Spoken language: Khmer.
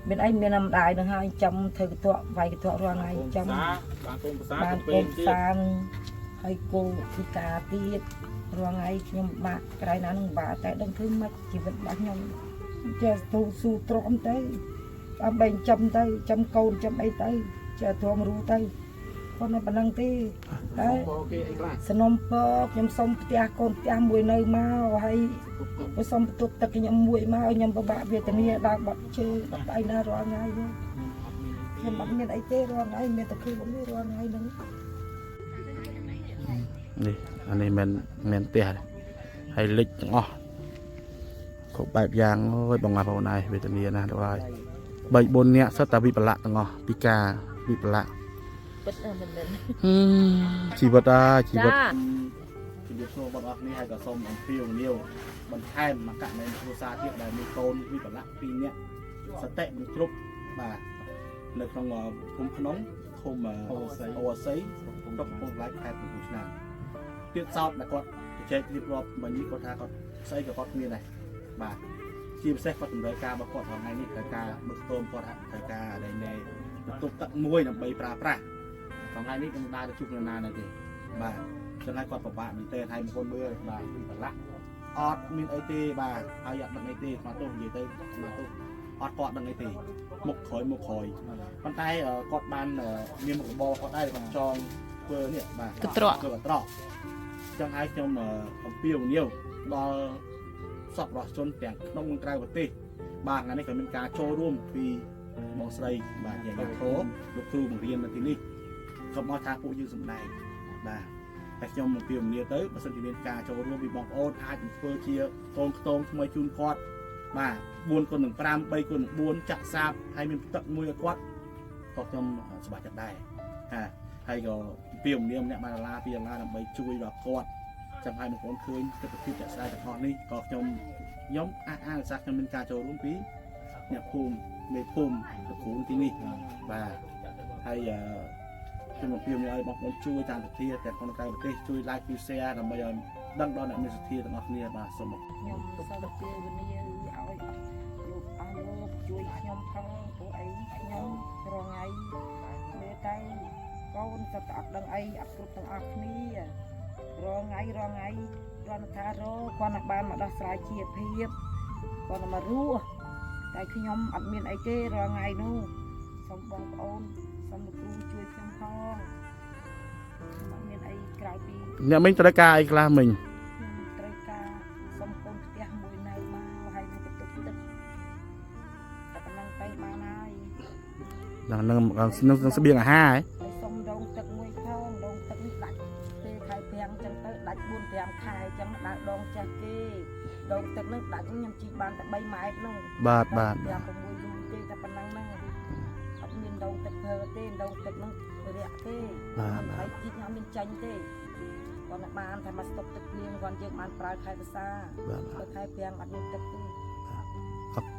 មានអីមានតែម្ដាយនឹងហើយចាំធ្វើកន្ទក់វាយកន្ទក់រាល់ថ្ងៃចាំ បានកូនភាសា បានកូនផ្សាងហើយគោពិការទៀតរាល់ថ្ងៃខ្ញុំបាក់ក្រៃណានឹងបាក់តែដឹងធ្វើម៉េចជីវិតរបស់ខ្ញុំចេះទូស៊ូទ្រាំទៅដើម្បីចាំទៅចាំកូនចាំអីទៅចេះទ្រាំរੂទៅគាត់នៅប៉ុណ្្នឹងទេតែ បងគេអីខ្លះ សនំពរខ្ញុំសុំផ្ទះកូនផ្ទះមួយនៅមកហើយខ្ញុំសុំបន្ទប់ទឹកខ្ញុំមួយមកឲ្យខ្ញុំពិបាកវេទនាដល់បាត់ជើងបាត់ដៃណារាល់ថ្ងៃនេះខ្ញុំអត់មានអីទេរាល់ថ្ងៃមានតែខ្លួននេះរាល់ថ្ងៃហ្នឹង នេះអានេះមិនមែនផ្ទះទេហើយលិចទាំងអស់គ្រប់បែបយ៉ាងអើយបងប្អូនឯងវេទនាណាស់ដល់ហើយ3 4នាក់សុទ្ធតែវិបលៈទាំងអស់ពិការវិបលៈ ពិតណាស់មែនមែន ហឹមជីវិតអាជីវិត ចា ជំរាបសួរបងប្អូនគ្នាហើយក៏សូមអំពាវនាវបន្ថែមមកករណីគ្រួសារទៀតដែលមានកូនវិបលៈ2នាក់សតិមិនគ្រប់បាទនៅក្នុងភូមិក្នុងឃុំអូស័យអូស័យស្រុកកំពង់ថ្លៃខេត្តកំពង់ឆ្នាំងទៀតសោតដែលគាត់ជជែករៀបរាប់មិញនេះគាត់ថាគាត់ស្អីក៏គាត់មានដែរបាទជាពិសេសគាត់តម្រូវការរបស់គាត់រាល់ថ្ងៃនេះត្រូវការមើលខ្ទមគាត់ត្រូវការដែលណែបន្ទប់ទឹកមួយដើម្បីប្រើប្រាស់ថ្ងៃនេះខ្ញុំដើរទៅជួបនរណានៅទេបាទ ចឹងហើយគាត់ពិបាកមែនទែនហើយបងប្អូនមើលបាទពីប្រឡាក់អត់មានអីទេបាទហើយអត់ដឹងអីទេស្មាទោសនិយាយទៅស្មាទោសអត់គាត់ដឹងអីទេមុខក្រោយមុខក្រោយប៉ុន្តែគាត់បានមានមុខរបរគាត់ដែរគាត់ចងធ្វើនេះបាទ កត្រក ធ្វើកត្រកចឹងហើយខ្ញុំអំពាវនាវដល់សពរដ្ឋជនទាំងក្នុងនិងក្រៅប្រទេសបាទថ្ងៃនេះក៏មានការចូលរួមពីបងស្រីបាទយាយធោលោកគ្រូបង្រៀននៅទីនេះកុំអត់ថាពួកយើងសម្ដែងបាទ តែខ្ញុំមកពីមនាទៅបើសិនជាមានការចូលរួមពីបងប្អូនអាចនឹងធ្វើជាកូនខ្ទមថ្មីជូនគាត់បាទ4គុណនឹង5 3គុណនឹង4ចាក់សាបហើយមានទឹកមួយឲ្យគាត់ក៏ខ្ញុំសប្បាយចិត្តដែរហាហើយក៏ពីមនាម្នាក់1ដុល្លារ2ដុល្លារដើម្បីជួយដល់គាត់ចាំឲ្យបងប្អូនឃើញទស្សនវិជ្ជាជាក់ស្ដែងទាំងអស់នេះក៏ខ្ញុំខ្ញុំអះអាងថាខ្ញុំមានការចូលរួមពីអ្នកភូមិមេភូមិលោកគ្រូទីនេះបាទហើយអឺ ខ្ញុំអំពាវនាវឲ្យបងប្អូនជួយតាមសទ្ធាទាំងក្នុងក្រៅប្រទេសជួយ like ជួយ share ដើម្បីឲ្យដឹងដល់អ្នកមានសទ្ធាទាំងអស់គ្នាបាទសូមអរគុណ ខ្ញុំសូមពាវនាវឲ្យលោកអស់លោកជួយខ្ញុំផងព្រោះអីខ្ញុំរាល់ថ្ងៃមើលទៅកូនសត្វតែអត់ដឹងអីអត់គ្រប់ទាំងអស់គ្នារាល់ថ្ងៃរាល់ថ្ងៃគ្រាន់តែថារកគាត់តែបានមកដោះស្រាយជីវភាពគាត់តែមករស់តែខ្ញុំអត់មានអីទេរាល់ថ្ងៃនោះសូមបងប្អូនសូមលោកគ្រូជួយខ្ញុំផងខ្ញុំអត់មានអីក្រៅពី អ្នកមិញត្រូវការអីខ្លះមិញ ខ្ញុំត្រូវការសុំកូនផ្ទះមួយនៅមកហើយនឹងបន្ទប់ទឹកតែប៉ុណ្ណឹងទៅបានហើយ នឹងនឹងនឹងស្បៀងអាហារហ៎ ហើយសុំដងទឹកមួយផងដងទឹកនេះដាច់ពេលខែប្រាំងចឹងទៅដាច់4 5ខែចឹងដើរដងចាស់គេដងទឹកនឹងដាច់ខ្ញុំជីកបានតែ3ម៉ែត្រនោះ បាទបាទ 5 6លូទេតែប៉ុណ្ណឹងហ្នឹងអត់មានដងទឹកធ្វើទេដងទឹកហ្នឹងរាក់ទេ បាទបាទ ហើយជីកអត់មានចាញ់ទេគាត់តែបានតែមកស្តុកទឹកភ្លៀងគាត់យើងបានប្រើខែភាសា បាទ បើខែប្រាំងអត់មានទឹកទេ អរ